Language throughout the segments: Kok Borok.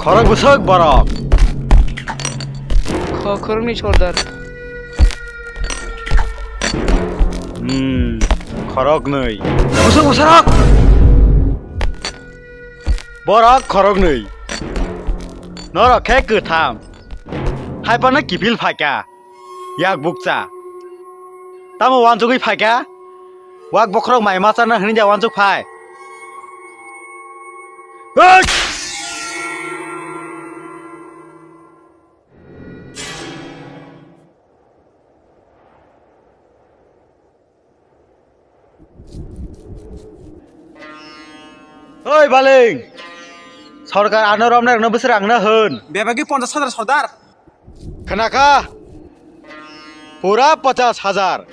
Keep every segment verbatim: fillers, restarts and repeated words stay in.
Khorok bwswk borok? Kho-, khoroknwi sordar. Hmm, khoroknwi. Bwswk bwsarok? Borok khoroknwi. Norok khe kwtham. Hai phano kiphil phaikha. Yak bukcha. Tamo uansugwi phaikha? Wak bokhorok mai ma chana hwnwi da uansuk phai. Hei! Oi Baling! Sorkar ano romnai rokno bwswk rang no hwn. Bebagwi ponchash hajar sordar. Khwnakha? Pura ponchash hajar.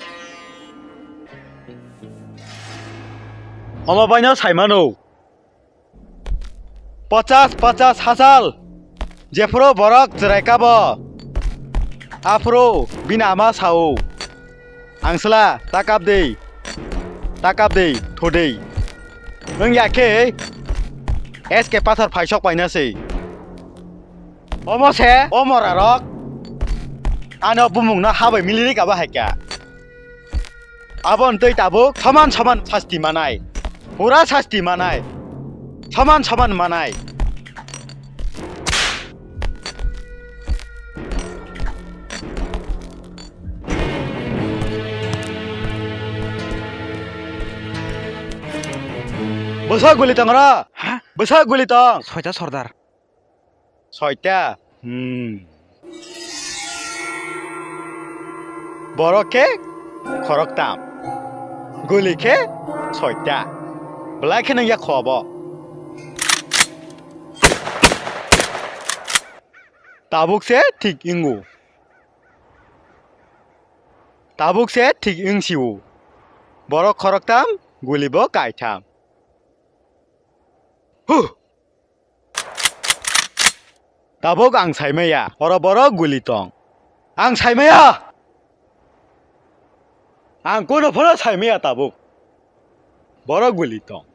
Omo baino saimano. Ponchash, ponchash hajar. Jephuru borok chwrai kabo. Aphuru bini ama sao. Angsla, ta kap de. Ta kap de, tho de. Nwng ya khe S K Pathor phaisok paina se. Omo se, o morarok. Ano bumungno habai miliri kaba hai kha. Aboni twi tabuk soman soman sasti manai. Pura sasti manai. Soman soman manai. Bwsa guli tong ra? Ha? Bwsa guli tong? Soita sordar. Soita? Hmm. Borok khe khoroktam. Guli khe soita. Belai khe nang ya khobo. Tabuk se thik wngo. Tabuk se thik wng sio. Borok khoroktam, guli bo kaitham. Huh! Tabuk ang saimaya, oro borok guli tong. Ang saimaya! Ang kono phano saimaya tabuk. Borok guli tong.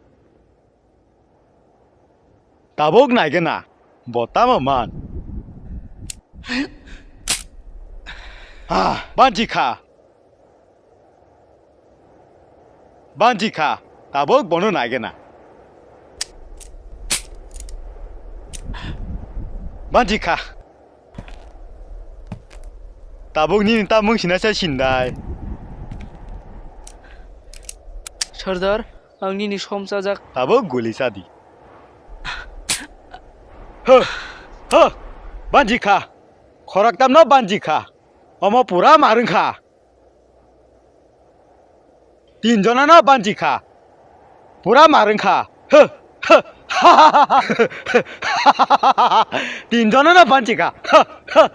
Tabuk naigena, bo tamo man. Ah, banchi kha. Banchi kha, tabuk bono naigena. Banchi kha. Tabuk nini tamung sina se sindai. Sardar, ang nini som chajak. Tabuk guli sadi. Huh, huh, banchi kha. Khoroktamno banchi kha. Omo pura marwng kha. Tin jonano banchi kha. Pura marwng kha. Huh, huh. Tin jonano banchi kha. Huh, huh.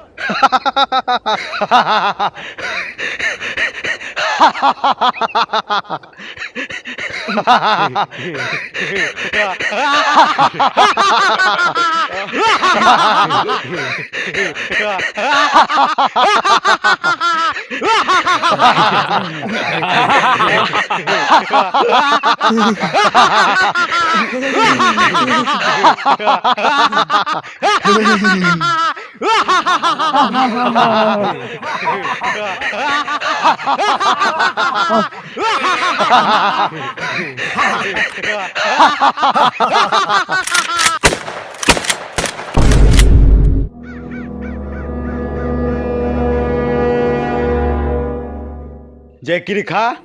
Je kiri kha,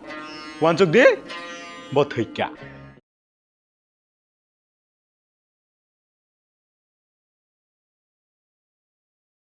wansuk di, bo thwikha.